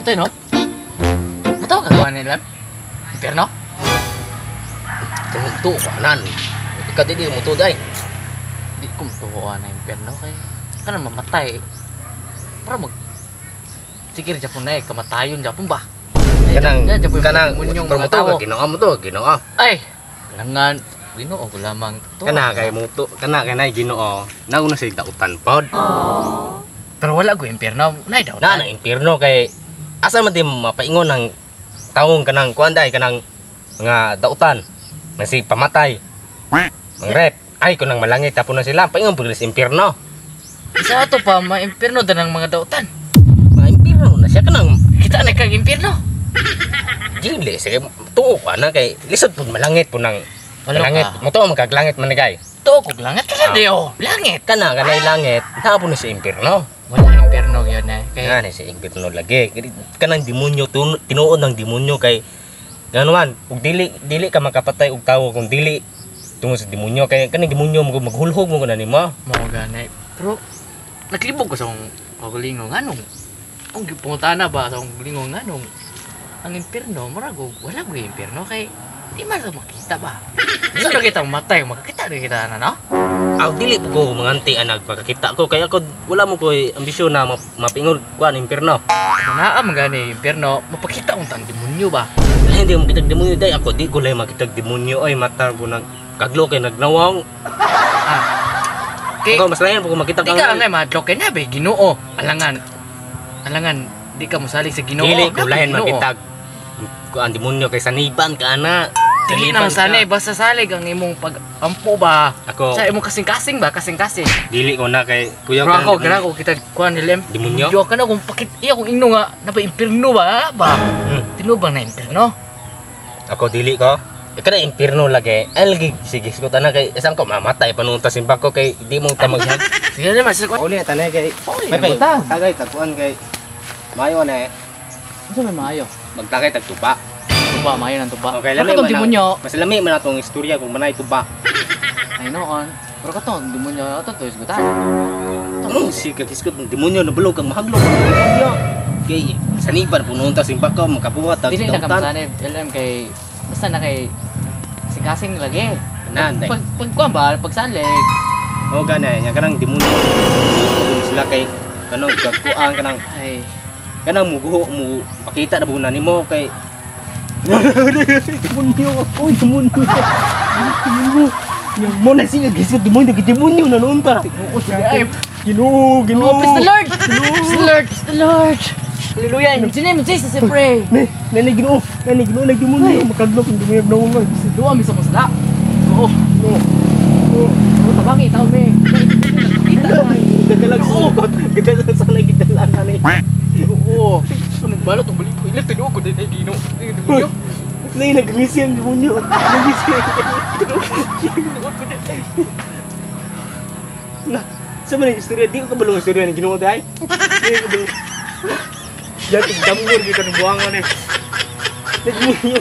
Ito no? Mataw ka kuha nila? Impierno? Tumuto ka nan. Ikaw di mo to day. Di ko matuwa na impierno kay kanang mamatay. Para mag Sige Japon na eh, kamatayon Japon ba? Kanang kanang mga mo to Ginoo mo to, Ginoo. Ay, langan Ginoo ko lamang to. Kana kay mo to, kana kay nay Ginoo. Nauna sa dautan pod. Pero wala ko impierno, nay dautan. Na nang impierno kay asa man di mapaingon ng taong kanang kuan day kanang mga dautan. Nang si pamatay. Mga rep. Ay kunang malangit tapon na sila, paingon pud sa impierno. Isa ato pa ma-impierno danang mga dautan. Ma-impierno na siya kanang kita na kag impierno. Dili sige tuo ka na kay lisod pud malangit pud nang malangit. Mo tuo magkaglangit man kay. Tuo kog langit kasi di oh. Langit. Kana kanay langit, naa pud na sa impierno. Wala impierno gyud na kay. Kana sa impierno lagi. Kanang demonyo tinuod ng demonyo kay ngano man ug dili ka makapatay og tawo kung dili tungod sa demonyo kay kanang demonyo maghulhog mo kuno nimo. Mao gani. Pero naglibog ko sa akong kaugalingon nganong ang gipangutana ba sa akong kaugalingon nganong ang impierno murag wala ko impierno kay di man sa makita ba. Gusto na kita matay makakita na kita na no? Aw dili po ko manganti anag makakita ko kay ako wala mo koy ambisyon na mapingol kuan impierno. Naa man gani impierno mapakita untang demonyo ba. Ay, hindi mo kitag demonyo day ako di ko lay makitag demonyo ay mata ko nag kaglo kay nagnawang. Ah. Kay, ako mas lain po kung makita di ka angay mahadlok kay nabi Ginoo. Alangan. Alangan di ka mosalig sa Ginoo. Dili ko lain makitag kuan demonyo kay saniban ka ana. Dili na sanay basta salig ang imong pag-ampo ba. Ako sa imong kasing-kasing ba, kasing-kasing. Dili ko na kay kuya ko. Ako gara ko kita kuan nilem. Demonyo. Yo kana kung pakit iya kung ingno nga napa impierno ba ba. Tinuod bang na impierno? Ako dili ko. Kana impierno lagi. Ay lagi sige ko tanan kay isang ko mamatay panunta simba ko kay di mo ta maghag. Sige na mas ko. Uli tanay kay. May tagay tagkuan kay maayo na eh. Unsa may maayo? Magtagay tagtuba. Tuba maayo nang tuba. Okay, lami man demonyo. Mas lami man atong istorya kung manay tuba. Ay noon. Pero katong demonyo ato to isgutan. Anong sige kisgot ng demonyo nabalo kang mahaglok ang demonyo. Kay saniban pununta simba ko makabuhat tag dili na kamsanib. LM kay basta na kay kasing lagi. Nan, pag kuan ba pagsalig. O gana nya kanang demonyo. Sila kay kanang gagkuan kanang ay kanang muguho mo pakita na bunan nimo kay demonyo oy demonyo. Demonyo. Mo na siya gisgot demonyo demonyo na noon pa. Ay Ginoo, Ginoo. Praise the Lord. Praise the Lord. Praise the Lord. Hallelujah. In the name of Jesus, I pray. Nani Ginoo, nani Ginoo nag demonyo makadlok ang demonyo na Duwa mi sa masala. Oo. Oo. Tabangi taw me. Gadalag sa ukot. Gadalag sa lagi gadalag ani. Oo. Nagbalot ang balik ko. Ilan tinuod ko din ay Ginoo. Demonyo. Nay nagngisi ang demonyo. Nagngisi. Na, sa man istorya di ko kabalo ang istorya ng Ginoo day. Di ko kabalo. Jatog damgor gyud kanang buangan eh. Nagmunyo.